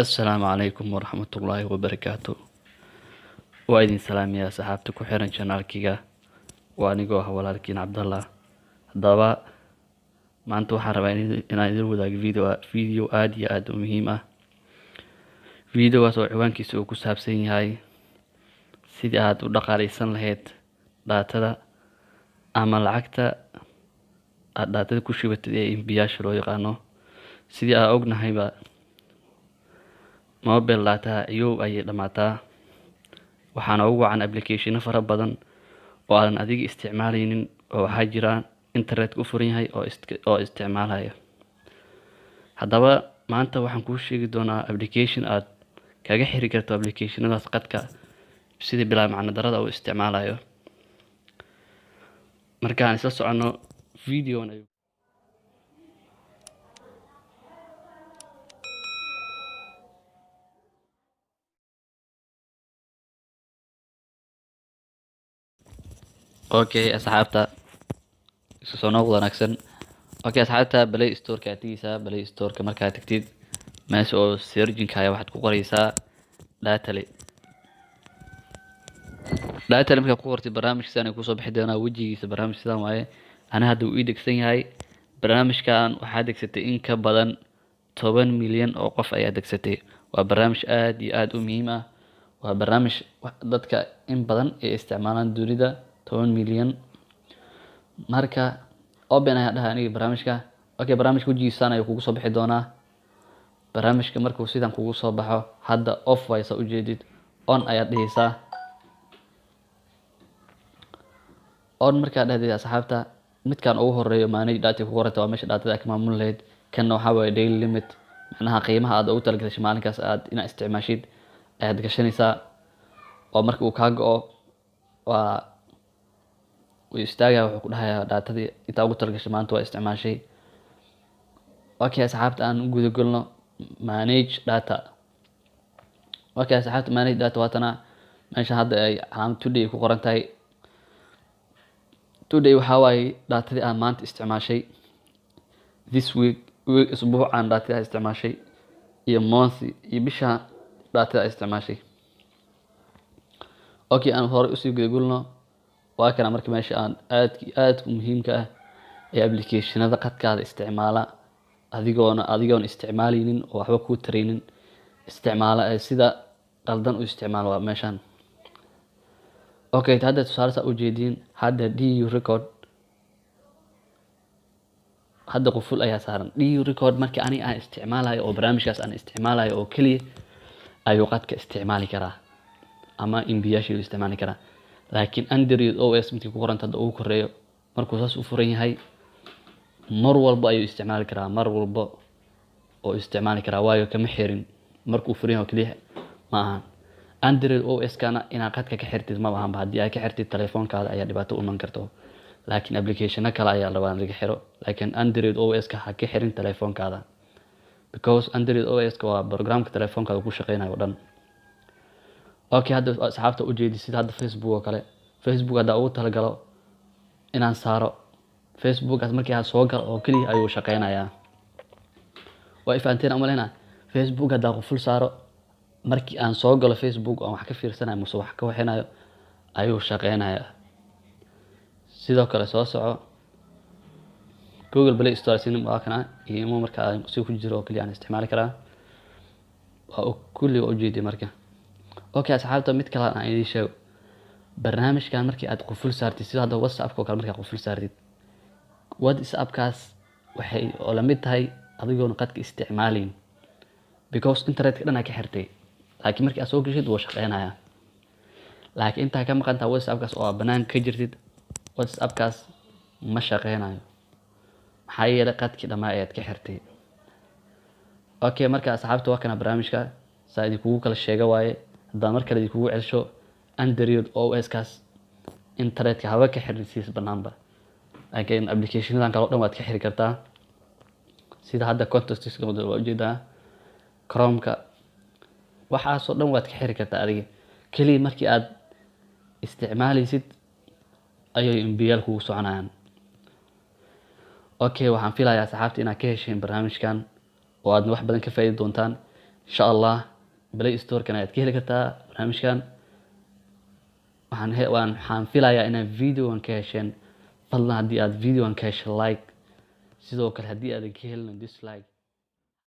Assalaamu calaykum waraxmatullaahi wabarakaatu. Waa idin salaamayaa saxaabta ku xiran channelkiga. Waa anigoo ah walaalkiin Cabdallah. Haddaba maanta waxaan rabaa inaan idin wadaago video aad iyo aad u muhiim ah. Videogaas oo ciwaankiisa uu ku saabsan yahay sidii aad u dhaqaaleysan lahayd daatada ama lacagta aad daatada ku shubatid ee MB-yaasha loo yaqaano. Sidii aan ognahayba, mobile data iyow ayay dhamaataa, waxaana ugu wacan applicationo fara badan oo aadan adiga isticmaaleynin oo waxaa jira internet u furan yahay oo isticmaalaya. Haddaba maanta waxaan kuu sheegi doonaa application aad kaga xiri karto applicationadaas qadka sidii bilaa macno darada u isticmaalayo. Markaan isla soconno video. Okay asxaabta, isku soo noqod wanaagsan. Okay asxaabta, Play Store-ka aad tegeysaa. Play Store-ka markaad tagtid, meesha oo searching-ka ayaa waxaad ku qoreysaa Datally. Datally markaad ku qortid, barnaamijka sidaan ayuu kusoo bixi doonaa. Wejigiisa barnaamij sidaan waaye. Ani hadda wuu ii degsan yahay barnaamijkan. Waxaa degsatay in ka badan 10 milyan oo qof ayaa degsatay. Waa barnaamij aad iyo aad u muhiim ah. Waa barnaamij dadka in badan ay isticmaalaan dunida, 10 milyan. Marka open ayaan dhahay aniga barnaamijka. Okay, barnaamijka wejigiisa ayuu kugu soo bixi doonaa. Barnaamijka markuu sidan kugu soo baxo, hadda off waay saa ujeedid, on ayaad dhihaysaa. On markaad dhahdid asxaabta, midkan ugu horeeyo manage data ku qoranta waa meesha datada ka maamuli lahayd. Kanna waxaa waaye daily limit, macnaha qiimaha aad ugu talagashay maalinkaas aad inaad isticmaashid ayaad gashanaysaa, oo marka uu kaa go'o waa wuu istaagaya, wuxuu ku dhahayaa datadii intaa ugu talagashay maanta waa isticmaashay. Okay asxaabta, aan u guda galno manage data. Okay asxaabta, manage data waatana. Meesha hadda ay calaamad today ku qoran tahay, today waxaa waaye datadii aad maanta isticmaashay, this week, week isbuucan datadii aad isticmaashay, iyo month iyo bisha datada aad isticmaashay. Okay, aan hore usii guda galno. Waa kana marka meesha aan aadka aadka muhiimka ah ee applicationada qadkaada isticmaala adigoona isticmaaleynin oo waxba kuu tareynin isticmaala ee sida qaldan u isticmaala waa meeshan. Okay, hadda tusaale saa ujeediin, hadda DU record hadda quful ayaa saaran. DU record markii aniga aan isticmaalayo oo barnaamijkaas aan isticmaalayo oo keliya ayuu qadka isticmaali karaa ama MB-yaasha isticmaali karaa. Laakiin Android OS midkii ku qoranta hadda ugu koreeyo, markuu saas u furan yahay, mar walba ayuu isticmaali karaa, mar walba oo isticmaali karaa, waayo kama xirin. Markuu furan yahay oo keliya ma ahan. Android OS kana inaad qadka ka xirtid ma ahanba. Haddii aad ka xirtid, telefoonkaada ayaa dhibaato u iman karto, laakiin applicationo kale ayaa la rabaa in laga xiro. Laakiin Android OS ka ha ka xirin telefoonkaada, because Android OS ka waa programka telefoonkaada ku shaqeynayo o dhan. Okay, hadda asxaabta ujeedi sida hadda Facebook oo kale. Facebook hadda ugu talagalo inaan saaro, Facebookaas markii aan soo galo oo keliya ayuu shaqeynayaa. Waa ifahanteen umaleyna. Facebook haddaa quful saaro, markii aan soo galo Facebook aan wax ka fiirsanayo mase wax ka waxinayo ayuu shaqeynayaa. Sidoo kale soo soco, Google Play Store sin waa kana iyo marka aan si ku jiro oo keliya aan isticmaali karaa. Waa kulli waa ujeedi marka. Okay asxaabta, mid kale aan idiin sheego. Barnaamijkan markii aad quful saartid, sida hadda WhatsApp oo kale, markaad quful saartid WhatsAppkaas, waxay oo la mid tahay adigoona qadka isticmaalayn, because internetka dhan aa ka xirtay. Laakiin markii aad soo gashid wuu shaqeynayaa. Laakiin intaa ka maqan tahay WhatsAppkaas oo aad banaanka ka jirtid, WhatsAppkaas ma shaqeynayo, maxaa yeelay qadkii dhammaa ayaad ka xirtay. Okay, marka asxaabta, waa kana barnaamijka saa idinkugu kala sheega waaye. Haddaan mar kale idinkugu celsho, Android OS kaas internetka haba ka xirin siis banaanba, laakiin applicationadan kale o dhan waad ka xiri kartaa, sida hadda contacts waa ujeedaa, Chromeka, waxaasoo dhan waad ka xiri kartaa. Adiga keliya markii aad isticmaaleysid ayay MB-yaal kugu soconayaan. Okay, waxaan filayaa asxaabta inaad ka hesheen barnaamijkan oo aadna wax badan ka faa'iidi doontaan. Insha Allah Play Store-kana ayaad ka heli kartaa barnaamijkan. Waxaan filayaa inaad videogan ka hesheen. Fadlan haddii aad videogan ka heshay, like. Sidoo kale haddii aadan ka helin, dislike.